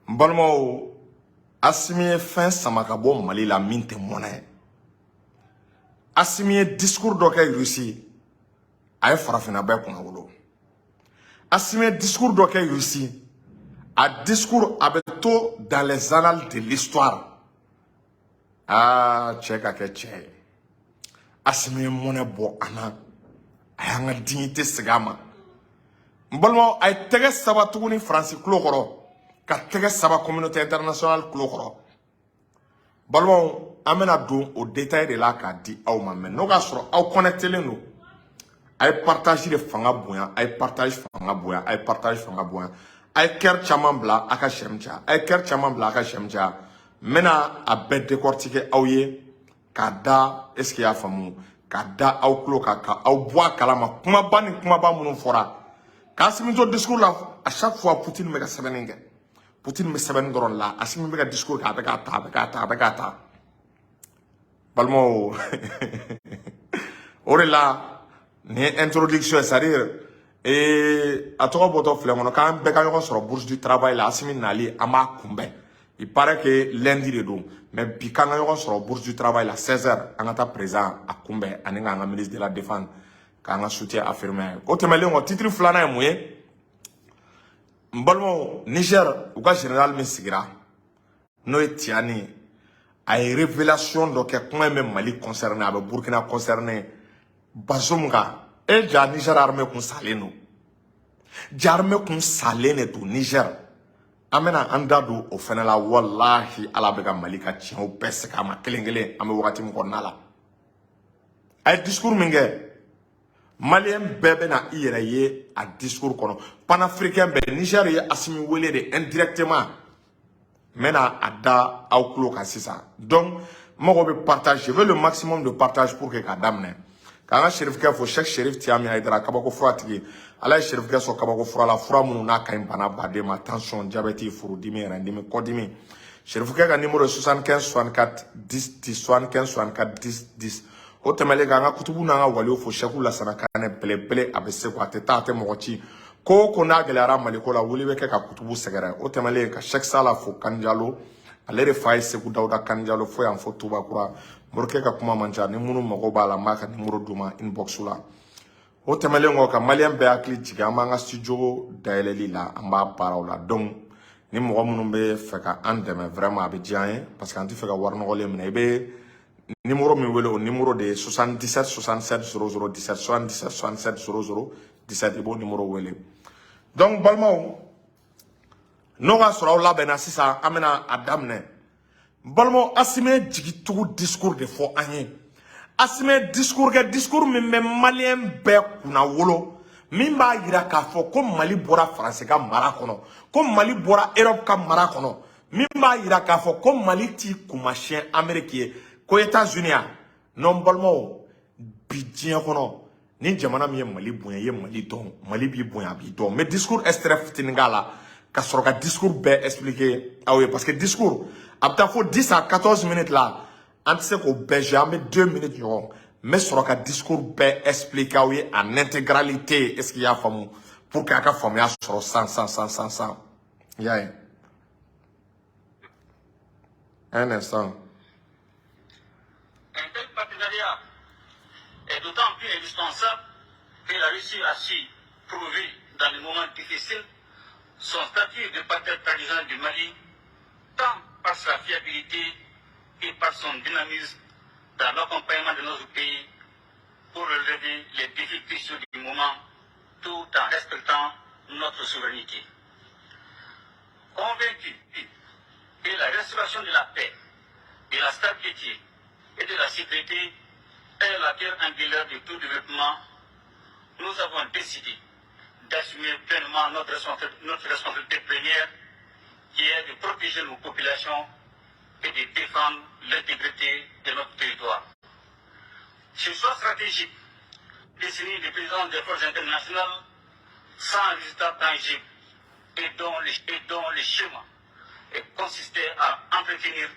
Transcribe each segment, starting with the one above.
N balimaw, Asimi ye fɛn sama ka bɔ Mali la min tɛ mɔnɛ ye. Asimi ye discours dɔ kɛ Russie, a ye farafinna bɛɛ kunna wolo. Asimi ye discours dɔ kɛ Russie, a discours a bɛ to dans les annales de l'histoire. Aa, cɛ ka kɛ cɛ ye. Asimi ye mɔnɛ bɔ an na, a y'an ka dignité segin a ma. N balimaw, a ye tɛgɛ saba tuguni Faransi tulo kɔrɔ, ka tɛgɛ saba communauté internationale tulo kɔrɔ. Balimaw, an bɛna don o détail de la k'a di aw ma. Mais n'o k'a sɔrɔ aw connectelen don, a ye partage de fanga bonya, a ye partage fanga bonya, a ye partage fanga bonya, a ye cœur caman bila, a ka j'aime caya, a ye cœur caman bila, a ka j'aime caya. N bɛna a bɛɛ décortiquer aw ye k'a da, est ce que i y'a faamu, k'a da aw tulo kan, ka aw bɔ a kalama kumaba ni kumaba minnu fɔra k'Asimi to discours la. À chaque fois, Poutine bɛ ka sɛbɛnni kɛ, Poutine bɛ sɛbɛnni dɔrɔn la. Asimi bɛ ka discours kɛ, a bɛ k'a ta, a bɛ k'a ta, a bɛ k'a ta. Balimaw, o de la nin ye introduction ye, c'est à dire a tɔgɔ bɔtɔ filɛ kɔnɔ k'an bɛɛ ka ɲɔgɔn sɔrɔ Bourse du Travail la. Asimi nali, an b'a kunbɛn. Il paraît que lundi de don, mais bi k'an ka ɲɔgɔn sɔrɔ Bourse du Travail la 16 heures, an ka taa président a kunbɛn ani k'an ka ministre de la Défense, k'an ka soutien affirmé. O tɛmɛnen kɔ, titre filanan ye mun ye? N balimaw, Niger, u ka général min sigira, n'o ye Tiani ye, a ye révélation dɔ kɛ. Kuma in bɛ Mali concerné, a bɛ Burkina concerné. Bazoum kan e ja, Niger armée kun salen don, ja armée kun salen de don Niger. An bɛna an da don o fɛnɛ la. Walahi, Ala bɛ ka Mali ka tiɲɛw bɛɛ segin a ma kelen kelen. An bɛ wagati min kɔnɔna la, a ye discours min kɛ, Malien bɛɛ bɛna i yɛrɛ ye a discours kɔnɔ, panafricain bɛɛ. Niger ye Asimi wele de indirectement. N bɛna a da aw tulo kan sisan. Donc n mago bɛ partage, je veux le maximum de partage pour que k'a daminɛ. K'an ka Serifukɛ fo, Cheikh Serif Tiyami Hayidara, kabako fura tigi. Ala ye Serifukɛ sɔn kabako fura la, fura minnu n'a ka ɲi bana baden ma: tension, diabète, furudimi, rɛndimi, kɔdimi. Serifukɛ ka numéro ye 75 64 10 10, 75 64 10 10. O tɛmɛlen, k'an ka kutubu n'an ka waliw fo, Sɛku Lasana Kanɛ belebele, a bɛ segu, a tɛ taa, a tɛ mɔgɔ ci. Ko o ko n'a gɛlɛyara Maliko la, wuli bɛ kɛ ka kutubu sɛgɛrɛ. O tɛmɛlen, ka Sɛki Sala fo, Kanjalo, ale de fa ye Segu Dawuda Kanjalo fo yan fo Tubakura. Morikɛ ka kuma man ca. Ni minnu mago b'a la, n b'a ka numéro d'u ma inbox la. O tɛmɛlen kɔ, ka Malien bɛɛ hakili jigin, an b'an ka studio dayɛlɛli la, an b'a baaraw la. Donc ni mɔgɔ minnu bɛ fɛ ka an dɛmɛ, vraiment a bɛ diya an ye, parce que an tɛ fɛ ka wari nɔgɔlen minɛ. I bɛ numéro min wele, o numéro de ye 77 67 00 17, 77 67 00 17. I b'o numéro wele. Donc balimaw, n'o ka sɔrɔ aw labɛnna sisan, an bɛna a daminɛ. Balimaw, Asimi ye jigitugu discours de fɔ an ye. Asimi ye discours kɛ, discours min bɛ Malien bɛɛ kunna wolo, min b'a yira k'a fɔ ko Mali bɔra Faransi ka mara kɔnɔ, ko Mali bɔra Europe ka mara kɔnɔ, min b'a yira k'a fɔ ko Mali t'i kunmasiyɛn Amérique ye, ko États-Unis ya non. Balimaw, bi diɲɛ kɔnɔ, ni jamana min ye Mali bonya, i ye Mali dɔn, Mali b'i bonya, a b'i dɔn. N bɛ discours extrait fitinin k'a la ka sɔrɔ ka discours bɛɛ expliquer aw ye, parce que discours a bɛ taa fo 10 à 14 minutes la, an tɛ se k'o bɛɛ jouer. An bɛ 2 minutes ɲɔgɔn, n bɛ sɔrɔ ka discours bɛɛ expliquer aw ye en intégralité, est ce que i y'a faamu, pour que a ka faamuya sɔrɔ san san san san san. I y'a ye, un instant. Un tel partenariat est d'autant plus indispensable que la Russie a su prouver dans les moments difficiles son statut de partenaire traditionnel du Mali, tant par sa fiabilité que par son dynamisme dans l'accompagnement de notre pays pour relever les défis cruciaux du moment, tout en respectant notre souveraineté. Convaincu que la restauration de la paix, de la stabilité et de la sécurité est la pierre angulaire de tout développement, nous avons décidé d'assumer pleinement notre responsabilité première, qui est de protéger nos populations et de défendre l'intégrité de notre territoire. Ce choix stratégique, décennies de présence des forces internationales sans résultat tangible et dont le schéma consistait à entretenir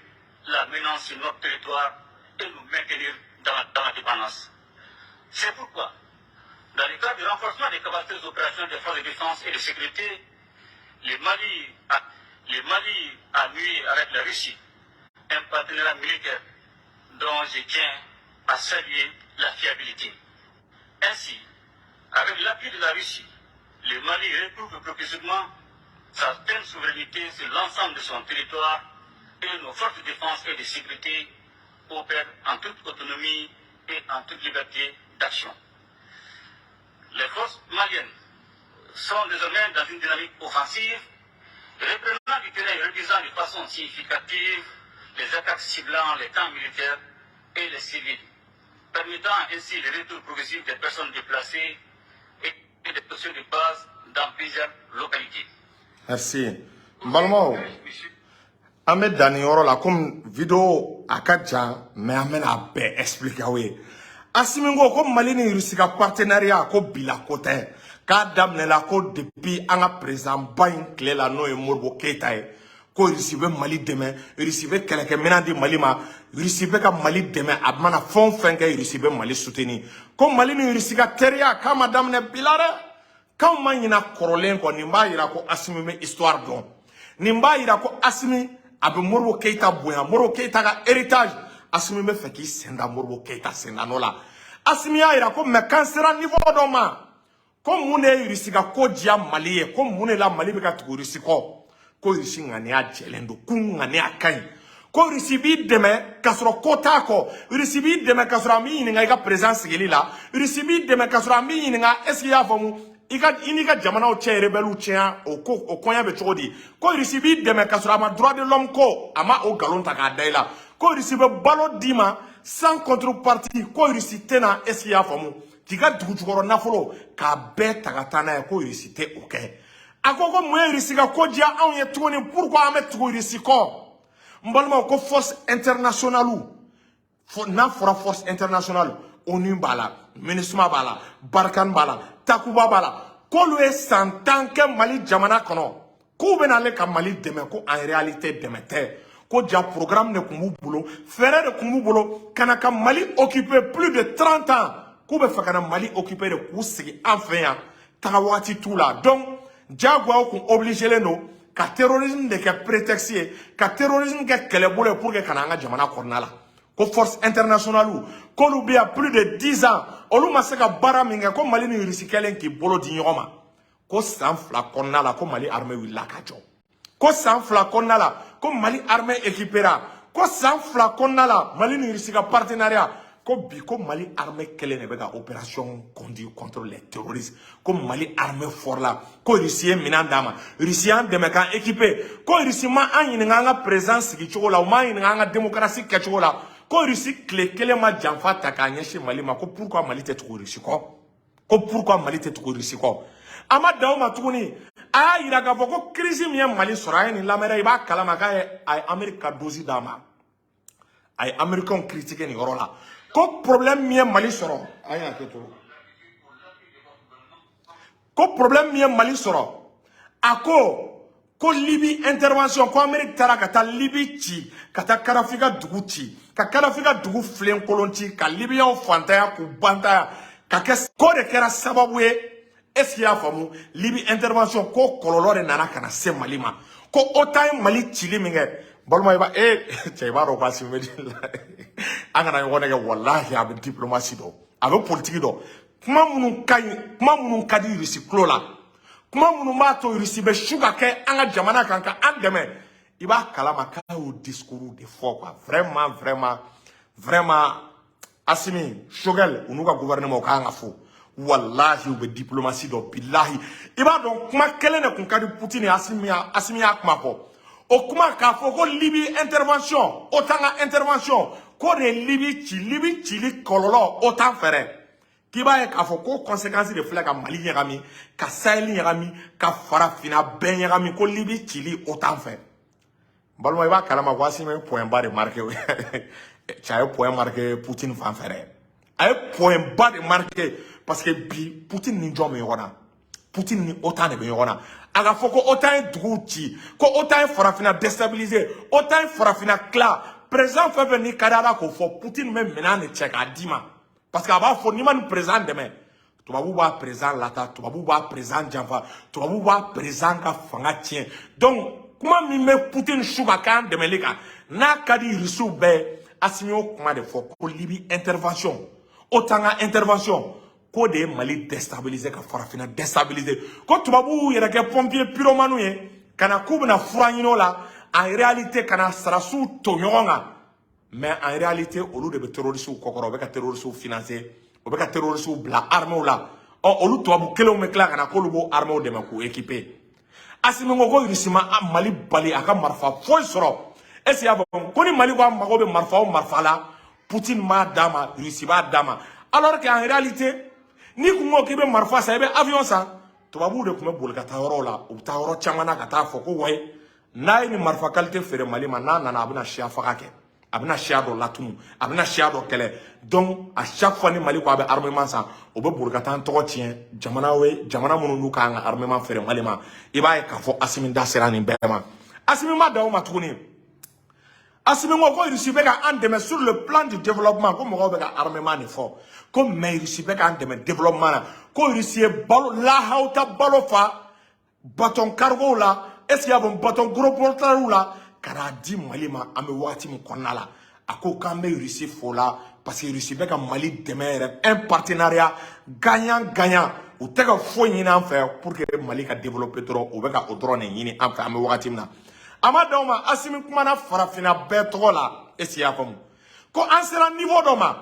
la menace sur notre territoire et nous maintenir dans la dépendance. C'est pourquoi, dans le cadre du renforcement des capacités opérationnelles des forces de défense et de sécurité, Le Mali a noué avec la Russie un partenariat militaire dont je tiens à saluer la fiabilité. Ainsi, avec l'appui de la Russie, le Mali retrouve progressivement sa pleine souveraineté sur l'ensemble de son territoire et nos forces de défense et de sécurité opèrent en toute autonomie et en toute liberté d'action. Les forces maliennes sont désormais dans une dynamique offensive, reprenant du terrain et réduisant de façon significative les attaques ciblant les camps militaires et les civils, permettant ainsi le retour progressif des personnes déplacées et des sociaux de base dans plusieurs localités. Merci. N balimaw, an bɛ dan nin yɔrɔ la komi vidéo a ka jan, mais an bɛna a bɛɛ expliquer aw ye. Asimi ko ko Mali ni Rusi ka partenariat ko bila ko tɛ, k'a daminɛla ko depuis an ka président ba in tile la, n'o ye Modibo Keyita ye, ko Rusi bɛ Mali dɛmɛ, Rusi bɛ kɛlɛkɛminɛn di Mali ma, Rusi bɛ ka Mali dɛmɛ. A mana fɛn o fɛn kɛ, Rusi bɛ Mali soutenir. Ko Mali ni Rusi ka teriya k'a ma daminɛ bi la dɛ, k'anw ma ɲina kɔrɔlen kɔ. Nin b'a yira ko Asimi bɛ histoire dɔn. Nin b'a yira ko Asimi a bɛ Modibo Keyita bonya, Modibo Keyita ka héritage, Asimi bɛ fɛ k'i sen da Modibo Keyita sen da nɔ la. Asimi y'a yira ko mais k'an sera niveau dɔ ma, ko mun de ye Rusi ka ko diya Mali ye, ko mun de la Mali bɛ ka tugu Rusi kɔ, ko Rusi ŋaniya jɛlen don, k'u ŋaniya ka ɲi, ko Rusi b'i dɛmɛ k'a sɔrɔ ko t'a kɔ, Rusi b'i dɛmɛ k'a sɔrɔ a m'i ɲininka i ka président sigili la, Rusi b'i dɛmɛ k'a sɔrɔ a m'i ɲininka est ce que i y'a faamu, i ka i n'i ka jamanaw cɛ rebelle tiɲɛ, o ko o kɔɲa bɛ cogo di, ko Rusi b'i dɛmɛ k'a sɔrɔ a ma droit de l'homme ko a ma o nkalon ta k'a da i la, ko Rusi bɛ balo d'i ma sans contrepartie, ko Rusi tɛna, est ce que i y'a faamu, k'i ka dugu jukɔrɔ nafolo k'a bɛɛ ta ka taa n'a ye, ko Rusi tɛ o kɛ. A ko ko mun ye Rusi ka ko diya anw ye tuguni? Pourquoi an bɛ tugu Rusi kɔ? N balimaw, ko force internationale, n'a fɔra force internationale, ONU b'a la, MINUSMA b'a la, Barkhane b'a la, Takuba b'a la, k'olu ye san 10 kɛ Mali jamana kɔnɔ, k'u bɛna ale ka Mali dɛmɛ, ko en réalité dɛmɛ tɛ, ko ja programme de tun b'u bolo, fɛɛrɛ de tun b'u bolo ka na ka Mali occuper plus de 30 ans, k'u bɛ fɛ ka na Mali occuper de k'u sigi an fɛ yan, taga waati t'u la. Donc diyagoya u kun obligé don ka terrorisme de kɛ prétexte ye, ka terrorisme kɛ kɛlɛbolo ye pour que ka na an ka jamana kɔnɔna la. Ko force internationale, k'olu bɛ yan plus de 10 ans, olu ma se ka baara min kɛ, ko Mali ni Rusi kɛlen k'i bolo di ɲɔgɔn ma, ko san 2 kɔnɔna la, ko Mali armée wulila ka jɔ, ko san 2 kɔnɔna la, ko Mali armée équipéra, ko san 2 kɔnɔna la, Mali ni Rusi ka partenariat, ko bi ko Mali armée kelen de bɛ ka opération conduire contre les terroristes, ko Mali armée fɔrla, ko Rusi ye minɛn d'a ma, Rusi y'an dɛmɛ k'an équipé, ko Rusi ma an ɲininka an ka président sigi cogo la, u m'an ɲininka an ka démocratie kɛcogo la, ko Rusi tile kelen ma janfa ta k'a ɲɛsin Mali ma, ko pourquoi Mali tɛ tugu Rusi kɔ, ko pourquoi Mali tɛ tugu Rusi kɔ. A ma dan o ma tuguni, a y'a yira k'a fɔ ko crise min ye Mali sɔrɔ, a ye nin lamɛn dɛ, i b'a kalama k'a ye a ye Amérique ka dose d'a ma. A ye Américains critiquer nin yɔrɔ la, ko problème min ye Mali sɔrɔ, a ye hakɛ to, ko problème min ye Mali sɔrɔ, a ko ko Libi intervention, ko Amérique taara ka taa Libi ci, ka taa Kadafi ka dugu ci, ka Kadafi ka dugu filen kolon ci, ka Libyens fantanya k'u bantanya, ka kɛ ko de kɛra sababu ye, est ce que i y'a faamu, Libi intervention, ko kɔlɔlɔ de nana ka na se Mali ma, ko OTAN ye Mali cili min kɛ. Balima, i b'a e cɛ, i b'a dɔn ko Asimi bɛ an kana ɲɔgɔn nɛgɛ. Walahi, a bɛ diplomatie dɔn, a bɛ politique dɔn. Kuma minnu ka ɲi, kuma minnu ka di Rusi tulo la, kuma minnu b'a to Rusi bɛ su ka kɛ an ka jamana kan ka an dɛmɛ, i b'a kalama k'a y'o discours de fɔ quoi. Vraiment, vraiment, vraiment, Asimi, Choguel u n'u ka gouvernement, u kan ka fo. Walahi, u bɛ diplomatie dɔn. Bilahi, i b'a dɔn kuma kelen de kun ka di Poutine ye, Asimi y'a kuma fɔ, o kuma k'a fɔ ko Libi intervention, OTAN ka intervention, ko de ye Libi ci, Libi cili kɔlɔlɔ OTAN fɛrɛ, k'i b'a ye k'a fɔ ko conséquence de filɛ ka Mali ɲagami, ka Sahel ɲagami, ka farafinna bɛɛ ɲagami, ko Libi cili OTAN fɛ. Balima, i b'a kalama ko Asimi ye point ba de marqué. Cɛ, a ye point marqué Poutine fan fɛ dɛ, a ye point ba de marqué, parce que bi Poutine ni jɔn bɛ ɲɔgɔn na? Poutine ni OTAN de bɛ ɲɔgɔn na. A ka fɔ ko OTAN ye duguw ci, ko OTAN ye farafinna déstabiliser, OTAN ye farafinna tila, président fɛn fɛn n'i ka di ala k'o fɔ, Poutine bɛ minɛn de cɛ k'a d'i ma, parce que a b'a fɔ n'i ma nin président dɛmɛ, Tubabu b'a président lata, tubabu b'a président janfa, tubabu b'a président ka fanga tiɲɛ. Donc kuma min bɛ Poutine su ka k'an dɛmɛli kan, n'a ka di Rusiw bɛɛ, Asimi y'o kuma de fɔ ko Libi intervention, OTAN ka intervention, k'o de ye Mali déstabiliser, ka farafinna déstabiliser, ko tubabu y'u yɛrɛ kɛ pompier pyromane ye ka na k'u bɛna fura ɲini o la. En réalité, ka na sarasiw to ɲɔgɔn kan, mais en réalité, olu de bɛ terroristes kɔkɔrɔ, u bɛ ka terroristes financer, u bɛ ka terroristes bila armées la. Ɔ, olu tubabu kelenw bɛ tila ka na k'olu b'o armées dɛmɛ k'u équiper. Asimi ko ko Irisi ma Mali bali a ka marifa foyi sɔrɔ. Est ce que i y'a faamu ko ni Mali ko a mago bɛ marifa o marifa la, Poutine m'a d'a ma, Russie b'a d'a ma, alors qu'en réalité, n'i kun ko k'i bɛ marifa san, i bɛ avion san, tubabuw de tun bɛ boli ka taa yɔrɔw la, u bɛ taa yɔrɔ caman na ka taa fɔ ko wayi, n'a ye nin marifa qualité feere Mali ma, n'a nana, a bɛna siya faga kɛ, a bɛna siya dɔ latunu, a bɛna siya dɔ kɛlɛ. Donc à chaque fois ni Mali ko a bɛ armement san, o bɛ boli ka taa an tɔgɔ tiɲɛ jamana ye, jamana minnu n'u kan ka armement feere Mali ma. I b'a ye k'a fɔ Asimi da sera nin bɛɛ ma. Asimi ma dan o ma tuguni. Asimi ko ko Russie bɛ ka an dɛmɛ sur le plan du développement. Ko mɔgɔw bɛ ka armement de fɔ ko, mais Russie bɛ k'an dɛmɛ développement na, ko Russie ye balo lahaw ta balo fa bateau cargo la, est ce que y'a fɔ bateau gros porteurs la, ka n'a di Mali ma. An bɛ wagati min kɔnɔna la, a ko k'an bɛ Russie fo la parce que Russie bɛ ka Mali dɛmɛ yɛrɛ, un partenariat gagnant gagnant. U tɛ ka foyi ɲini an fɛ pour que Mali ka développer dɔrɔn, u bɛ ka o dɔrɔn de ɲini an fɛ an bɛ wagati min na. A ma dan o ma, Asimi kumana farafinna bɛɛ tɔgɔ la. Est ce que i y'a faamu ko an sera niveau dɔ ma,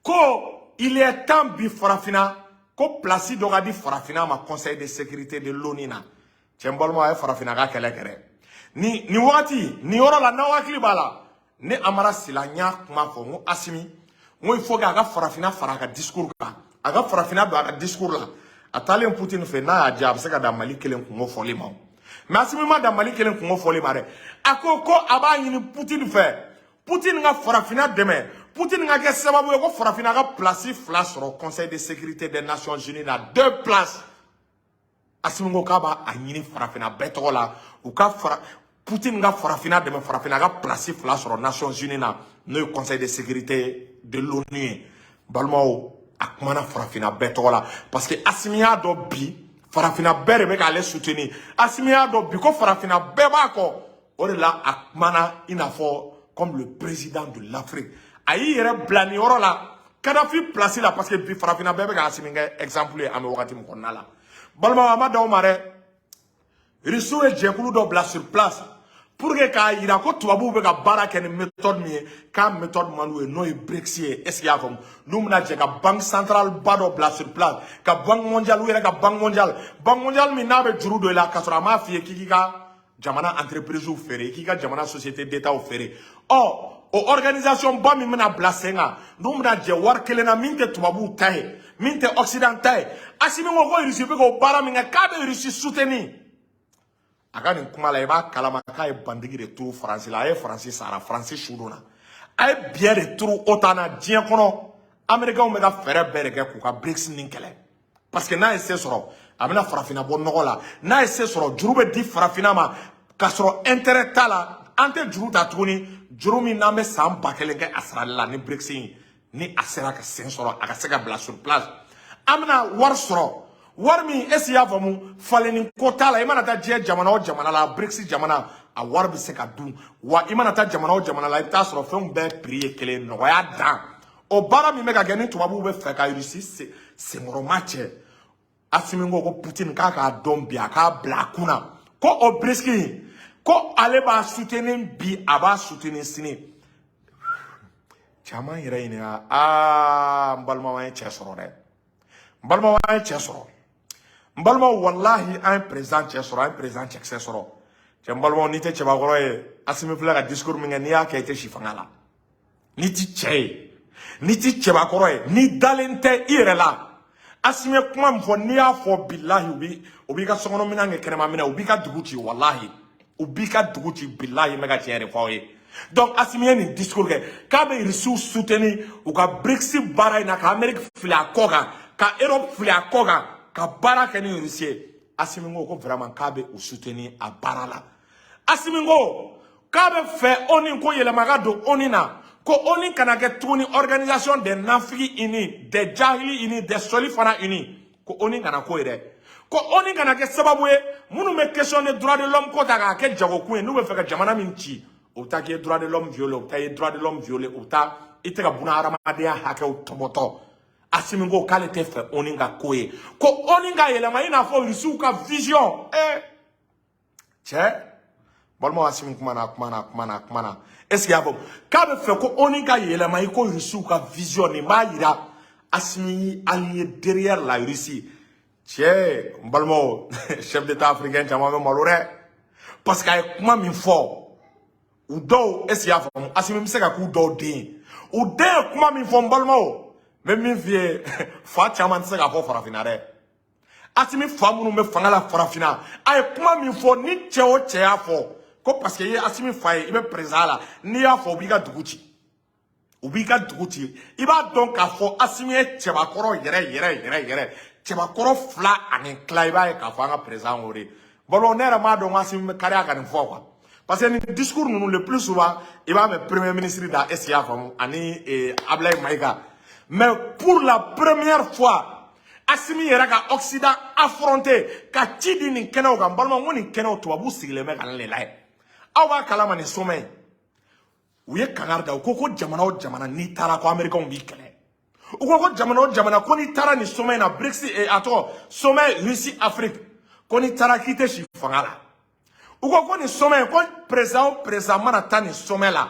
ko il est temps bi farafinna, ko place dɔ ka di farafinna ma Conseil de sécurité de l'ONU na? Cɛ, n balima, a ye farafinna ka kɛlɛ kɛ dɛ. Ni nin wagati nin yɔrɔ la, n'aw hakili b'a la, ne Amara Sila, n y'a kuma fɔ n ko Asimi, n ko il faut que a ka farafinna fara a ka discours kan, a ka farafinna don a ka discours la. A taalen Poutine fɛ, n'a y'a diya, a bɛ se ka dan Mali kelen kungo fɔli ma. Mais Asimi ma dan Mali kelen kungo fɔli ma dɛ. A ko ko a b'a ɲini Poutine fɛ, Poutine ka farafinna dɛmɛ, Poutine ka kɛ sababu ye ko farafinna ka place fila sɔrɔ Conseil de sécurité des Nations Unies na, deux places. Asimi ko k'a b'a ɲini farafinna bɛɛ tɔgɔ la, u ka fara Poutine ka farafinna dɛmɛ, farafinna ka place fila sɔrɔ Nations Unies na, n'o ye Conseil de sécurité de l'ONU ye. Balimaw, a kumana farafinna bɛɛ tɔgɔ la parce que Asimi y'a dɔn bi farafinna bɛɛ de bɛ k'ale soutenir. Asimi y'a dɔn bi ko farafinna bɛɛ b'a kɔ. O de la a kumana i n'a fɔ comme le président de l'Afrique. A y'i yɛrɛ bila nin yɔrɔ la, Kadafi place la, parce que bi farafinna bɛɛ bɛ ka Asimi kɛ exemple ye an bɛ wagati min kɔnɔna la. Balimaw, a ma dan o ma dɛ. Rusiw ye jɛkulu dɔ bila sur place pour que k'a yira ko tubabuw bɛ ka baara kɛ ni méthode min ye, k'a méthode man d'u ye, n'o ye BRICS ye. Est ce que i y'a faamu? N'u bɛna jɛ ka banque centrale ba dɔ bila sur place, ka Banque mondiale, u yɛrɛ ka Banque mondiale, Banque mondiale min n'a bɛ juru don i la k'a sɔrɔ a m'a f'i ye k'i k'i ka jamana entreprise feere, k'i ka jamana société d'État feere. Ɔ, o organisation ba min bɛna bila sen kan, n'u bɛna jɛ wari kelen na, min tɛ tubabuw ta ye, min tɛ Occident ta ye, Asimi ko ko Russie bɛ k'o baara min kɛ, k'a bɛ Russie soutenir. A ka nin kuma la, i b'a kalama k'a ye bandigi de turu Faransi la. A ye Faransi sara, Faransi su donna, a ye biɲɛ de turu OTAN na. Diɲɛ kɔnɔ, Américains bɛ ka fɛɛrɛ bɛɛ de kɛ k'u ka BRICS nin kɛlɛ, parce que n'a ye se sɔrɔ, a bɛna farafinna bɔ nɔgɔ la. N'a ye se sɔrɔ, juru bɛ di farafinna ma k'a sɔrɔ intérêt t'a la. An tɛ juru ta tuguni, juru min n'an bɛ san 1000 kɛ a sarali la. Ni BRICS in ni a sera ka sen sɔrɔ, a ka se ka bila sur place, an bɛna wari sɔrɔ, wari min, est ce que i y'a faamu, falenni ko t'a la. I mana taa diɲɛ jamana o jamana la, BRICS jamana a wari bɛ se ka dun wa. I mana taa jamana o jamana la, i bɛ taa sɔrɔ fɛnw bɛɛ prix ye kelen, nɔgɔya dan. O baara min bɛ ka kɛ ni tubabuw bɛ fɛ ka Russie senkɔrɔma cɛ, Asimi ko ko Poutine k'a k'a dɔn bi, a k'a bila a kunna ko o BRICS in, ko ale b'a soutenir bi, a b'a soutenir sini. Caman yɛrɛ ɲininka. Aa, n balimaw, an ye cɛ sɔrɔ dɛ. N balimaw, an ye cɛ sɔrɔ. N balimaw, walahi, an ye président cɛ sɔrɔ, an ye président cɛkisɛ sɔrɔ. Cɛ, n balimaw, n'i tɛ cɛbakɔrɔ ye, Asimi filɛ ka discours min kɛ, n'i y'a kɛ, i tɛ si fanga la. N'i ti cɛ ye, n'i ti cɛbakɔrɔ ye, n'i dalen tɛ i yɛrɛ la, Asimi ye kuma min fɔ, n'i y'a fɔ, bilahi, u b'i ka sokɔnɔ minɛn kɛ kɛnɛma minɛ, u b'i ka dugu ci. Walahi, u b'i ka dugu ci. Bilahi, n bɛ ka tiɲɛ de fɔ aw ye. Donc Asimi ye nin discours kɛ k'a bɛ Rusiw soutenir u ka BRICS baara in na, ka Amérique fili a kɔ kan, ka Europe fili a kɔ kan, ka baara kɛ ni Russie ye. Asimi ko ko vraiment k'a bɛ u soutenir a baara la. Asimi ko k'a bɛ fɛ ONU ko yɛlɛma ka don ONU na. Ko ONU kana kɛ tuguni organisation des nafigi unis, des jahili unis, des soli fana unis. Ko ONU kana k'o ye dɛ. Ko ONU kana kɛ sababu ye minnu bɛ question de droit de l'homme ko ta k'a kɛ jagokun ye, n'u bɛ fɛ ka jamana min ci, o bɛ taa k'i ye droit de l'homme violé, o bɛ taa i ye droit de l'homme violé, o bɛ taa i tɛ ka buna hadamadenya hakɛw tɔbɔtɔ. Asimi ko k'ale tɛ fɛ ONU ka ko ye, ko ONU ka yɛlɛma i n'a fɔ Rusiw ka vision. Cɛ, balimaw, Asimi kumana, kumana, kumana, kumana. Est ce que y'a faamu k'a bɛ fɛ ko ONU ka yɛlɛma i ko Rusiw ka vision? Nin b'a yira Asimi y'i aligné derrière la Russie. Cɛ, n balimaw, chef d'état africain caman bɛ malo dɛ, parce que a ye kuma min fɔ u dɔw, est ce que y'a faamu, Asimi bɛ se ka k'u dɔw den ye. U den ye kuma min fɔ, n balimaw, n bɛ min f'i ye, fa caman tɛ se k'a fɔ farafinna dɛ. Asimi fa minnu bɛ fanga la farafinna, a ye kuma min fɔ, ni cɛ o cɛ y'a fɔ ko parce que i ye Asimi fa ye, i bɛ président la, n'i y'a fɔ, u b'i ka dugu ci, u b'i ka dugu ci. I b'a dɔn k'a fɔ Asimi ye cɛbakɔrɔ yɛrɛ yɛrɛ yɛrɛ yɛrɛ, cɛbakɔrɔ fila ani tila. I b'a ye k'a fɔ an ka président y'o de balo. Ne yɛrɛ m'a dɔn ko Asimi bɛ kariya ka nin fɔ quoi, parce que nin discours ninnu, le plus souvent, i b'a mɛn premier ministre da, est ce que i y'a faamu, ani Ablaye Maïga. Mais pour la première fois, Asimi yɛrɛ ka Occident affronter ka ci di nin kɛnɛw kan. N balima, n ko nin kɛnɛw, tubabu sigilen bɛ ka nin de lajɛ. Aw b'a kalama, nin sommet in, u ye kangari da, u ko ko jamana o jamana n'i taara, ko américains b'i kɛlɛ. U ko ko jamana o jamana, ko n'i taara nin sommet in na, BRICS, a tɔgɔ sommet Russie Afrique, ko n'i taara k'i tɛ si fanga la. U ko ko nin sommet in, ko président o président mana taa nin sommet la,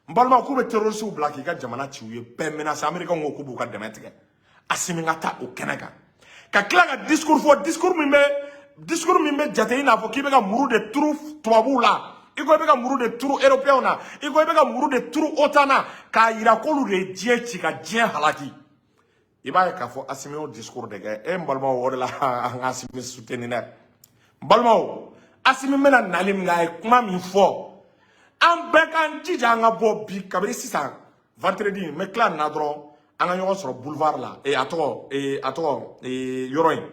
n balimaw, k'u bɛ terroristes bila k'i ka jamana ci. U ye bɛɛ menacer. Américains ko k'u b'u ka dɛmɛ tigɛ. Asimi ka taa o kɛnɛ kan ka tila ka discours fɔ, discours min bɛ jate i n'a fɔ k'i bɛ ka muru de turu tubabuw la, i ko i bɛ ka muru de turu européens na, i ko i bɛ ka muru de turu OTAN na, k'a yira k'olu de ye diɲɛ ci ka diɲɛ halaki. I b'a ye k'a fɔ Asimi y'o discours de kɛ. E, n balimaw, o de la an ka Asimi soutenir dɛ. N balimaw, Asimi bɛna nali min kɛ, a ye kuma min fɔ, an bɛɛ k'an jija an ka bɔ bi kabini sisan, vendredi. N bɛ tila nin na dɔrɔn, an ka ɲɔgɔn sɔrɔ boulevard la, a tɔgɔ yɔrɔ in,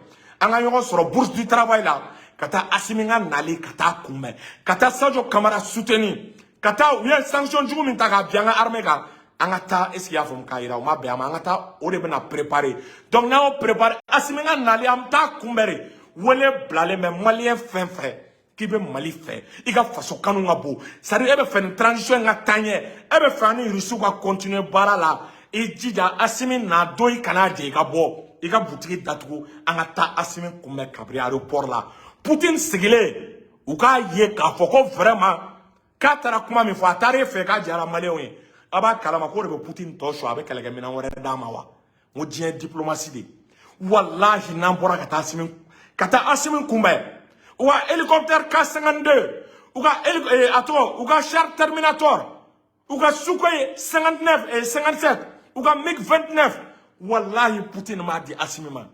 an ka ɲɔgɔn sɔrɔ Bourse du Travail la, ka taa Asimi ka nali, ka taa kunbɛn, ka taa Sadio Kamara soutenir, ka taa u ye sanction jugu min ta k'a bin an ka armée kan, an ka taa, est ce que i y'a faamu, k'a yira u ma bɛn a ma, an ka taa. O de bɛna préparer. Donc n'an y'o préparer, Asimi ka nali, an bɛ taa kunbɛn de. Wele bilalen bɛ malien fɛn fɛn k'i bɛ Mali fɛ, i ka faso kanu ka bon, c'est à dire e bɛ fɛ nin transition in ka taa ɲɛ, e bɛ fɛ ani Rusiw ka continuer baara la, i jija, Asimi na don, i kana jɛ i ka bɔ i ka butigi datugu, an ka taa Asimi kunbɛn kabini aéroport la. Poutine sigilen, u k'a ye k'a fɔ ko vraiment k'a taara kuma min fɔ, a taara e fɛ k'a jara maliyɛnw ye. A b'a kalama k'o de bɛ Poutine tɔ su, a bɛ kɛlɛkɛminɛn wɛrɛ d'a ma wa. N ko diɲɛ diplomatie de, walahi, n'an bɔra ka taa Asimi kunbɛn, u ka hélicoptère K52, u ka a tɔgɔ, u ka char Terminator, u ka Sukhoi 59 et 57, u ka MiG 29, walahi, Poutine m'a di Asimi ma.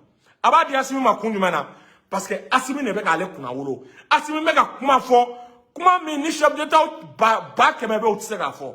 A b'a di Asimi ma kun jumɛn na? Parce que Asimi de bɛ k'ale kunna wolo. Asimi bɛ ka kuma fɔ, kuma min ni chef d'état ba ba kɛmɛ bɛ, u tɛ se k'a fɔ.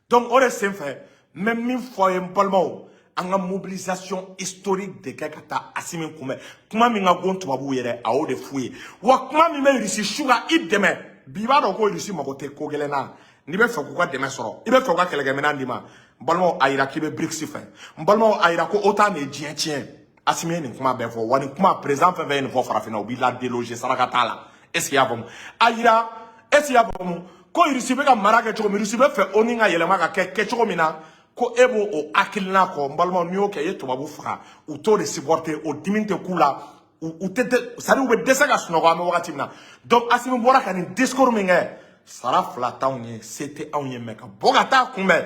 Donc o de senfɛ, n bɛ min fɔ aw ye, n balimaw, an ka mobilisation historique de kɛ ka taa Asimi kunbɛn. Kuma min ka go tubabuw yɛrɛ, a y'o de f'u ye wa. Kuma min bɛ Irisi su ka i dɛmɛ bi, i b'a dɔn ko Irisi mago tɛ ko gɛlɛn na. N'i bɛ fɛ k'u ka dɛmɛ sɔrɔ, i bɛ fɛ u ka kɛlɛkɛminɛn d'i ma, n balimaw, a yira k'i bɛ BRICS fɛ. N balimaw, a yira ko OTAN de ye diɲɛ tiɲɛ. Asimi ye nin kuma bɛɛ fɔ wa. Nin kuma, président fɛn fɛn ye nin fɔ farafinna, u b'i la déloger, saraka t'a la. Est ce que i y'a faamu? A yira, est ce que i y'a faamu, ko Irisi bɛ ka mara kɛ cogo min, Irisi bɛ fɛ ONU ka yɛlɛma ka kɛ kɛcogo min na, ko e b'o o hakilina kɔ. N balimaw, n'i y'o kɛ, i ye tubabu faga. U t'o de supporter, o dimi tɛ k'u la, u tɛ, c'est à dire u bɛ dɛsɛ ka sunɔgɔ an bɛ wagati min na. Donc Asimi bɔra ka nin discours min kɛ, sara fila t'anw ye, se tɛ anw ye, mɛ ka bɔ ka taa kunbɛn.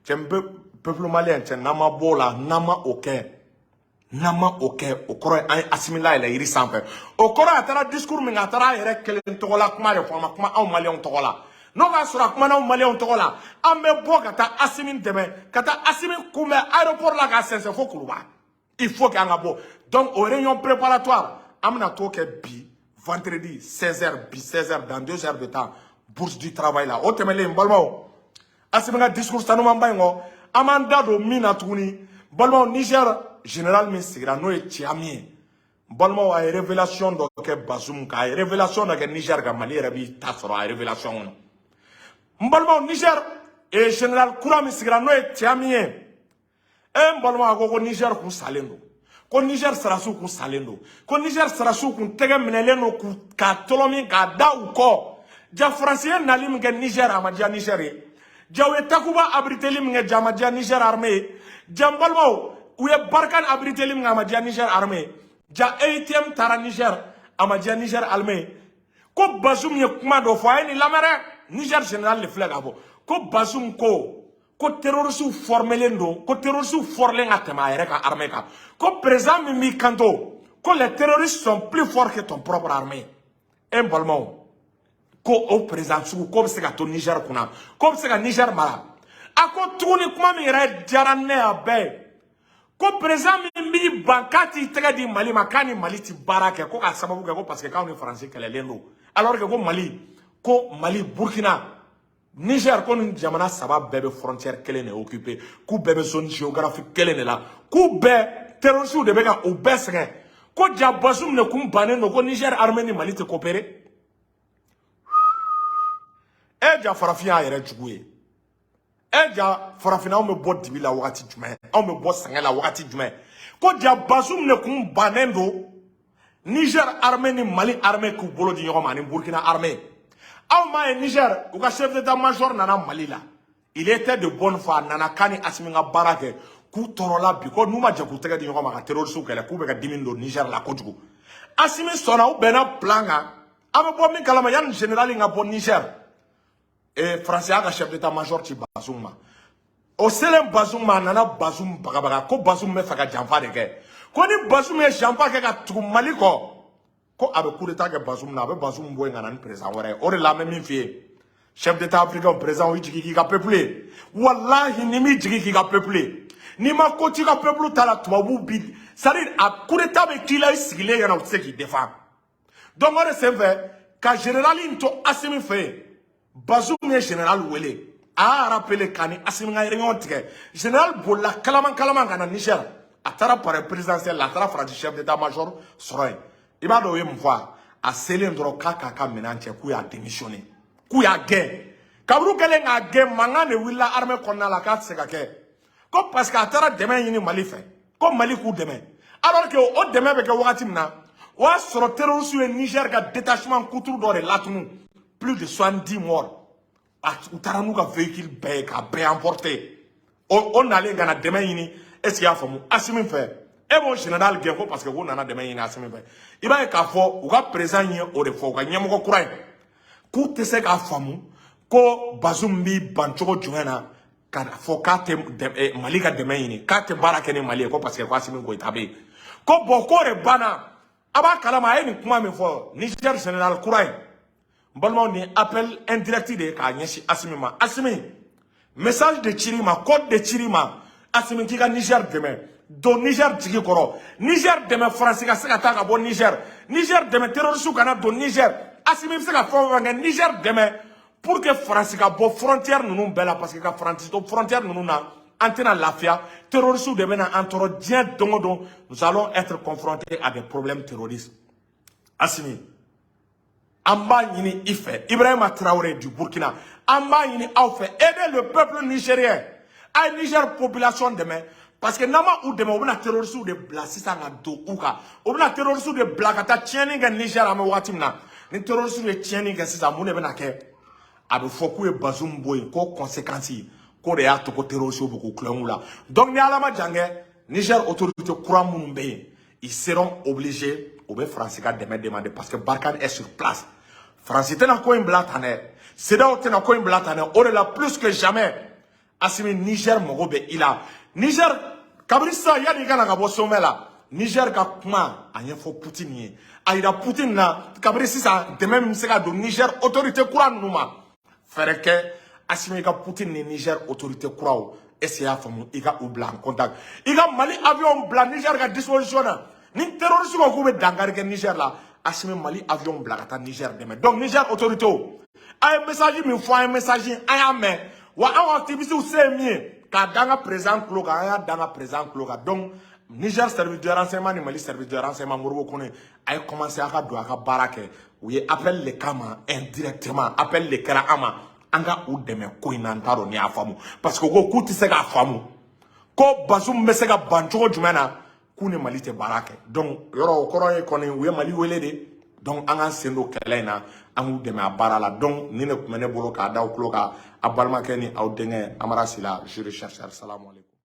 Cɛ, n bɛ peuple malien, cɛ, n'an ma bɔ o la, n'an ma o kɛ, n'an ma o kɛ, o kɔrɔ ye an ye Asimi layɛlɛ yiri sanfɛ. O kɔrɔ ye a taara discours min kɛ, a taara a yɛrɛ kelen tɔgɔla kuma de fɔ, a ma kuma anw maliyɛnw tɔgɔ la. N'o k'a sɔrɔ a kumana anw maliyɛnw tɔgɔ la, an bɛ bɔ ka taa Asimi dɛmɛ, ka taa Asimi kunbɛn aéroport la, k'a sɛnsɛn fo Kuluba. Il faut qu'an ka bɔ. Donc o réunion préparatoire, an bɛna t'o kɛ bi vendredi 16h, bi 16h, dans 2 heures de temps, Bourse du Travail la. O tɛmɛnen, n balimaw, Asimi ka discours sanumanba in kɔ, an b'an da don min na tuguni, balimaw, Niger général min sigira, n'o ye Tiami ye, n balimaw, a ye révélation dɔ kɛ Bazoum kan, a ye révélation dɔ kɛ Niger kan. Mali yɛrɛ b'i ta sɔrɔ a révélation kɔnɔ. N balimaw, Niger et général kura min sigira, n'o ye Tiani ye, e n balima, a ko ko Niger kun salen don, ko Niger sarasiw kun salen don, ko Niger sarasiw kun tɛgɛ minɛlen don k'u k'a tɔlɔmi k'a da u kɔ. Ja Faransi ye nali min kɛ Niger, a ma diya Niger ye. Ja u ye Takuba abriteli min kɛ, ja a ma diya Niger armée ye. Ja n balimaw, u ye Barkhane abriteli min kɛ, a ma diya Niger armée ye. Ja EUTM taara Niger, a ma diya Niger armée ye. Ko Bazoum ye kuma dɔ fɔ, a ye nin lamɛn dɛ. Niger général de filɛ k'a fɔ ko Bazoum ko terroriste formelen don, ko terroriste forlen ka tɛmɛ a yɛrɛ ka armée kan, ko président min b'i kanto ko les terroristes sont plus forts que ton propre armée. E n balimaw, ko o président sugu k'o bɛ se ka to Niger kunna, k'o bɛ se ka Niger mara? A ko tuguni, kuma min yɛrɛ diyara ne a bɛɛ ye, ko président min b'i ban k'a t'i tɛgɛ di Mali ma, k'a ni Mali ti baara kɛ, ko k'a sababu kɛ ko parce que k'aw ni Faransi kɛlɛlen don, alors que ko Mali, Burkina, Niger, ko nin jamana saba bɛɛ bɛ frontière kelen de occupé, k'u bɛɛ bɛ zone géographique kelen de la, k'u bɛɛ terroristes de bɛ ka u bɛɛ sɛgɛn. Ko ja Bazoum de kun bannen don ko Niger armée ni Mali tɛ coopérer. E ja farafin y'a yɛrɛ jugu ye. E ja farafinna, anw bɛ bɔ dibi la wagati jumɛn? Anw bɛ bɔ sɛgɛn la wagati jumɛn? Ko ja Bazoum de kun bannen don Niger armée ni Mali armée k'u bolo di ɲɔgɔn ma ani Burkina armée. Aw m'a ye, Niger u ka chef d'état-major nana Mali la, il était de bonne foi, a nana k'a ni Asimi ka baara kɛ, k'u tɔɔrɔla bi, ko n'u ma jɛ k'u tɛgɛ di ɲɔgɔn ma ka terroriste kɛlɛ, k'u bɛ ka dimi don Niger la kojugu. Asimi sɔnna, u bɛnna plan kan. An bɛ bɔ min kalama, yanni général in ka bɔ Niger, Faransi y'a ka chef d'état-major ci Bazoum ma. O selen Bazoum ma, a nana Bazoum bagabaga ko Bazoum bɛ fɛ ka janfa de kɛ, ko ni Bazoum ye janfa kɛ ka tugu Mali kɔ, ko a bɛ coup d'état kɛ Bazoum na, a bɛ Bazoum bɔ yen ka na ni président wɛrɛ ye. O de la, an bɛ min f'i ye, chef d'état africain, président, i jigi k'i ka peuple ye. Walahi, ni m'i jigi k'i ka peuple ye, n'i ma ko t'i ka peuple ta la, tubabuw bi, c'est à dire a coup d'état bɛ k'i la, i sigilen ɲɛna, u tɛ se k'i défend. Donc o de senfɛ ka général in to Asimi fɛ yen, Bazoum ye général wele, a y'a rappelé k'a ni Asimi ka réunion tigɛ. Général bolila kalaman kalaman ka na Niger, a taara palais présidentiel la, a taara Faransi chef d'état major sɔrɔ yen. I b'a dɔn o ye mun fɔ? A selen dɔrɔn, k'a k'a ka minɛn cɛ, k'u y'a démissionné, k'u y'a gɛn. Kaburu kɛlen k'a gɛn, mankan de wulila armée kɔnɔna la k'a tɛ se ka kɛ, ko parce que a taara dɛmɛ ɲini Mali fɛ, ko Mali k'u dɛmɛ, alors que o dɛmɛ bɛ kɛ wagati min na, o y'a sɔrɔ terroristes ye Niger ka détachement kuturu dɔ de latunu, plus de 70 morts. U taara n'u ka véhicule bɛɛ ye k'a bɛɛ emporter. O nalen ka na dɛmɛ ɲini, est ce que i y'a faamu, Asimi fɛ, e b'o général gɛn ko parce que k'u nana dɛmɛ ɲini Asimi fɛ. I b'a ye k'a fɔ u ka président ye o de fɔ, u ka ɲɛmɔgɔ kura ye, k'u tɛ se k'a faamu ko Bazoum b'i ban cogo jumɛn na ka fɔ k'a tɛ Mali ka dɛmɛ ɲini, k'a tɛ baara kɛ ni Mali ye, ko parce que ko Asimi Goïta bɛ yen. Ko bon, k'o de banna. A b'a kalama, a ye nin kuma min fɔ, Niger général kura ye, n balimaw, nin appel indirect de ye k'a ɲɛsin Asimi ma. Asimi, message de cir'i ma, code de cir'i ma. Asimi, k'i ka Niger dɛmɛ, don Niger jigi kɔrɔ, Niger dɛmɛ Faransi ka se ka taa ka bɔ Niger, Niger dɛmɛ terroriste kana don Niger. Asimi bɛ se ka fɛn o fɛn kɛ, Niger dɛmɛ pour que Faransi ka bɔ frontière ninnu bɛɛ la, parce que ka Faransi to frontière ninnu na, an tɛna lafiya, terroristes de bɛna an tɔɔrɔ diɲɛ don o don. Nous allons être confrontés à des problèmes terroristes. Asimi, an b'a ɲini i fɛ, Ibrahima Traoré du Burkina, an b'a ɲini aw fɛ, aider le peuple nigérien, a ye Niger population dɛmɛ, parce que n'an ma u dɛmɛ, u bɛna terroristes de bila sisan ka don u kan, u bɛna terroristes de bila ka taa tiɲɛni kɛ Niger. An bɛ wagati min na, ni terroristes ye tiɲɛni kɛ sisan, mun de bɛna kɛ? A bɛ fɔ k'u ye Bazoum bɔ yen, ko conséquence k'o de y'a to ko terroristes bɛ k'u tulonk'u la. Donc ni Ala ma jan kɛ, Niger autorité kura minnu bɛ yen, ils seront obligés, u bɛ Faransi ka dɛmɛ demander, parce que Barkhane est sur place. Faransi tɛna ko in bila tan dɛ, CEDEAO tɛna ko in bila tan dɛ. O de la, plus que jamais, Asimi, Niger mago bɛ i la. Niger, kabini sisan, yanni i ka na ka bɔ sommet la, Niger ka kuma a ɲɛfɔ Poutine ye, a yira Poutine na kabini sisan dɛmɛ min bɛ se ka don Niger autorité kura ninnu ma. Fɛɛrɛ kɛ, Asimi, ka Poutine ni Niger autorité kuraw, est ce que i y'a faamu, i ka u bila en contact, i ka Mali avion bila Niger ka disposition na. Ni terroriste ko k'u bɛ dankari kɛ Niger la, Asimi, Mali avion bila ka taa Niger dɛmɛ. Donc Niger autorité, a ye message min fɔ an ye, message an y'a mɛn wa. Anw activistes se ye min ye k'a da an ka président tulo kan, an y'a da an ka président tulo kan. Donc Niger service de renseignement ni Mali service de renseignement, Modibo Kone, a ye commencé a ka don a ka baara kɛ. U ye appel le kama, indirectement appel le kɛra an ma. An An ka u dɛmɛ ko in na. N t'a dɔn n'i y'a faamu, parce que u ko k'u tɛ se k'a faamu ko Bazoum bɛ se ka ban cogo jumɛn na k'u ni Mali tɛ baara kɛ. Donc yɔrɔ o kɔrɔ ye kɔni u ye Mali wele de. Donc an k'an sen don kɛlɛ in na, an k'u dɛmɛ a baara la. Donc nin de tun bɛ ne bolo k'a da aw tulo kan. A balimakɛ ni aw denkɛ Amara Sila, juriste chercheur. Salamu aleykum.